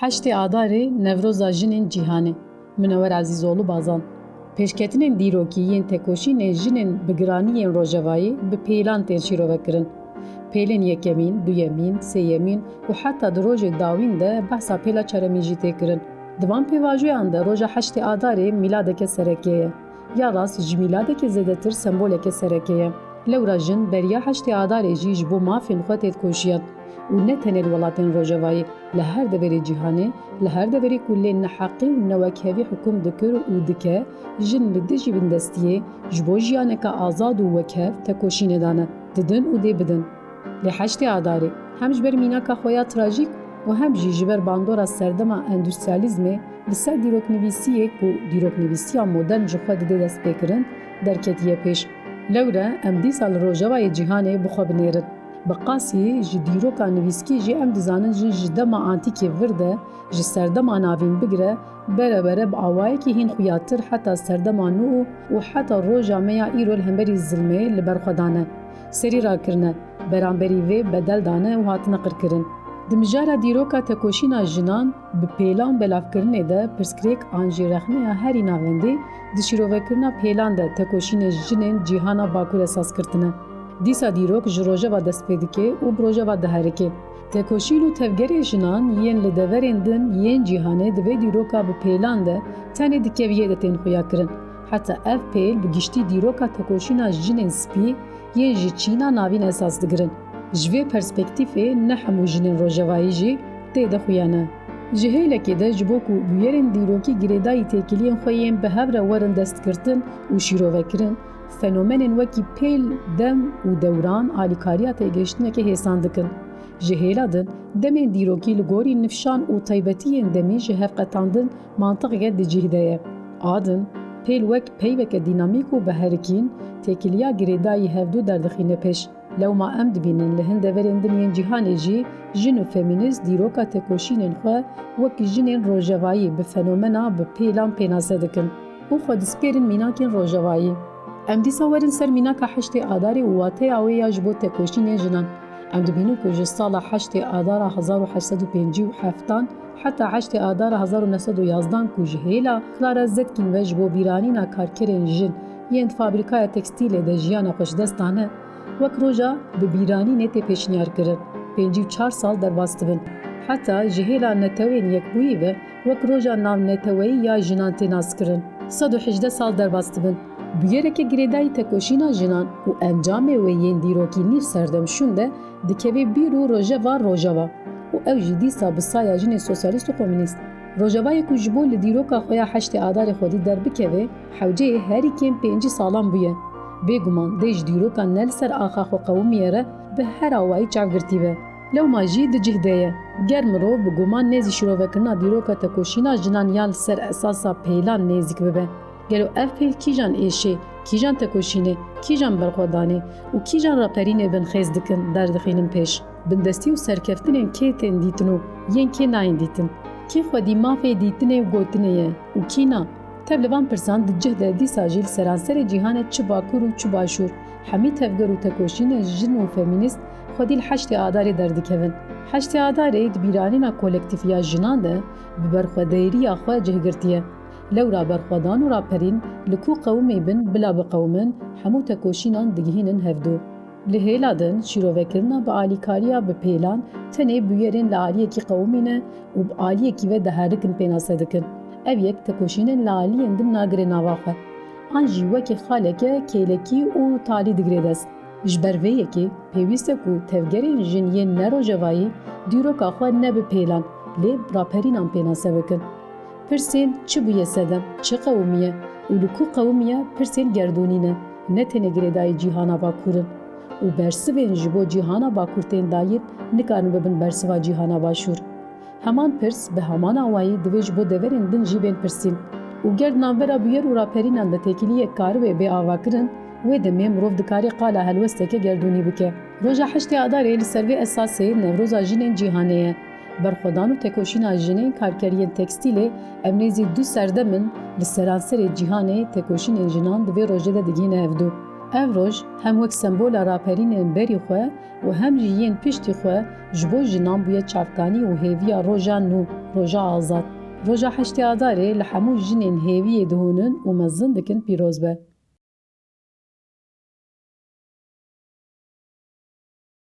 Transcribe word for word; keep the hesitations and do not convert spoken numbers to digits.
Heştê Adarê, Newroza Jinên Cîhanê. Minewer Ezîzoğlu Bazan. Pêşketinên dîrokî yên tekoşînê jinên bi giranî yên Rojavayî bi pêlan tên şîrove kirin. Pêlên yekemîn, duyemîn, sêyemîn û heta di rojê dawîn de behsa pêla çaremîn jî tê kirin. Di van pêvajoyan de roja heştê Adarê mîladeke sereke ye. Ya rast ji mîladekê zêdetir semboleke sereke ye. Lewra jin beriya heştê Adarê jî ji bo mafên xwe tê dikoşiyan û ne tenê li welatên Rojavayî, li her deverê cîhanê, li her deverê ku lê neheqî û newekhevî hukûm dikir û dike, jin li dijî bindestiyê ji bo jiyaneke azad û wekhev tekoşînê dane, didin û dê bidin. Lê heştê Adarê, hem ji ber mînaka xwe ya trajîk û hem jî ji ber bandora serdema endûstriyalîzmê, li ser dîroknivîsiyê ku dîroknivîsiya modern ji xwe dide destpêkirin, derketiye pêş. Lewre em dîsa li rojevayê cîhanê bi xwe binêrin. Bi qasî ji dîroka nivîskî jî em dizanin jin ji dema antîkê vir de, ji serdema navîn bigire, bere bere bi awayekî hîn xuyatir heta serdema nû û heta roja me ya îro li hemberî zilmê li ber xwe dane, serî rakirine, beramberî vê bedel dane û hatine qirkirin. Di mijara dîroka tekoşîna jinan bi pêlan belavkirinê de pirsgirêk an jî rexneya herî navendî di şîrovekirina pêlan de tekoşînê jinên cîhana Bakur esas girtine. Dîsa dîrok ji rojeva dest pê dike û bi rojeva diherike. Tekoşîn û tevgerê jinan yên li deverên din yên cîhanê di vê dîroka bi pêlan de tenê di keviyê de tên xuya kirin. Heta ev pêl bi giştî dîroka tekoşîna jinên spî yên ji Çîna navîn esas digirin. Ji vê perspektîfê ne hemû jinên rojevayî jî tê de xuya ne. Ji hêlekê de ji bo ku bûyerên dîrokî girêdayî têkiliyên xwe yên bi hev re werin destgirtin û şîrovekirin, fenomenên wekî pêl, dem û dewran alîkariya têgihiştinekê hêsan dikin. Ji hêla din, demên dîrokî li gorî nifşan û taybetiyên demî ji hev qetandin mantiqeke di cih de ye. A din, pêl wek peyveke dînamîk û bi herikîn, têkiliya girêdayî hevdu derdixîne pêş. Lewma em dibînin li hin deverên din yên cîhanê jî jin û femînîst dîroka tekoşînên xwe wek jinên rojevayî bi fenomena bi pêlan pênase dikin û xwe dispêrin mînakên rojevayî. Em dîsa werin ser mînaka heştê Adarê û wateya wê ya ji bo tekoşînên jinan. Em dibînin ku ji sala heştê Adara hezar û heşt sed û pêncî û heftan heta heştê Adara hezar û neh sed û yazdan ku ji hêla Clara Zetkin ve ji bo bîranîna karkerên jin yên di fabrîkaya tekstîlê de jiyana xwe ji dest dane, wek roja bi bîranînê tê pêşniyar kirin, pêncî û çar sal derbas dibin. Heta ji hêla Neteweyên Yekbûyî ve wek roja navneteweyî ya jinan tê naskirin, sed û hejdeh sal derbas dibin. Bûyereke girêdayî tekoşîna jinan û encamê wê yên dîrokî nîv serdem şûnde dikeve bîr û rojeva rojeva û ew jî dîsa bi saya jinên sosyalîst û komînîst. Rojevayê ku ji bo li dîroka xwe ya heştê Adarê xwedî derbikeve, hewceyê herî kêm pêncî salan bûye. Bêguman dê ji dîroka ne li ser axa xwe qewimiye re bi her awayî çavgirtî be. Lewma jî di cih de ye. Ger mirov bi guman nêzî şîrovekirina dîroka tekoşîna jinan ya li ser esasa pêlan nêzîk bibe, gelo ev pêl kîjan êşê, kîjan tekoşînê, kîjan berxwedanê û kîjan raperînê binxêz dikin, derdixînin pêş? Bindestî û serkeftinên kê tên dîtin û yên kê nayên dîtin? Kê xwedî mafê dîtinê û gotinê ye û kî na? Tev li van pirsan di cih de dîsa jî li seranserê cîhanê çi Bakur û çi Başûr, hemî tevger û tekoşînên jin û femînîst xwedî li heştê Adarê derdikevin. Heştê Adarê di bîranîna kolektîf ya jinan de bi berxwedêriya xwe cih girtiye. Lewra berxwedan û raperîn li ku qewimî bin bila biqewimin, hemû tekoşînan digihînin hevdû. Li hêla din, şîrovekirina bi alîkariya bi pêlan tenê bûyerên li aliyekî qewimî ne û bi aliyekî ve diherikin pênase dikin. Ev yek tekoşînên li aliyên din nagire nava xwe. An jî wekî xaleke kêlekî û talî digire dest. Ji ber vê yekê, pêwîst e ku tevgerên jin yên ne rojevayî dîroka xwe ne bi pêlan, lê bi raperînan pênase bikin. Pirsên çi bûye sedem, çi qewimiye û li ku qewimiye, pirsên gerdûnî ne, ne tenê girêdayî cîhana Bakur in û bersivên ji bo cîhana Bakur tên dayîn nikarin bibin bersiva cîhana Başûr. Heman pirs bi heman awayî divê ji bo deverên din jî bên pirsîn. Û ger di navbera bûyer û raperînan de têkiliyek karibe bê avakirin, wê demê mirov dikarê qala helwesteke gerdûnî bike. Roja heştê Adarê li ser vê esasê Newroza Jinên Cîhanê ye. Berxwedan û tekoşîna jinên karkeriyên tekstîlê ev nêzî du serdem in li seranserê cîhanê tekoşînên jinan di vê rojê de digihîne hevdû. Ev roj hem wek sembola raperînên berî xwe û hem jî yên piştî xwe ji bo jinan bûye çavkanî û hêviya roja nû. Roja Azad. Roja heştê Adarê li hemû jinên hêviyê dihûnin û mezin dikin pîroz be.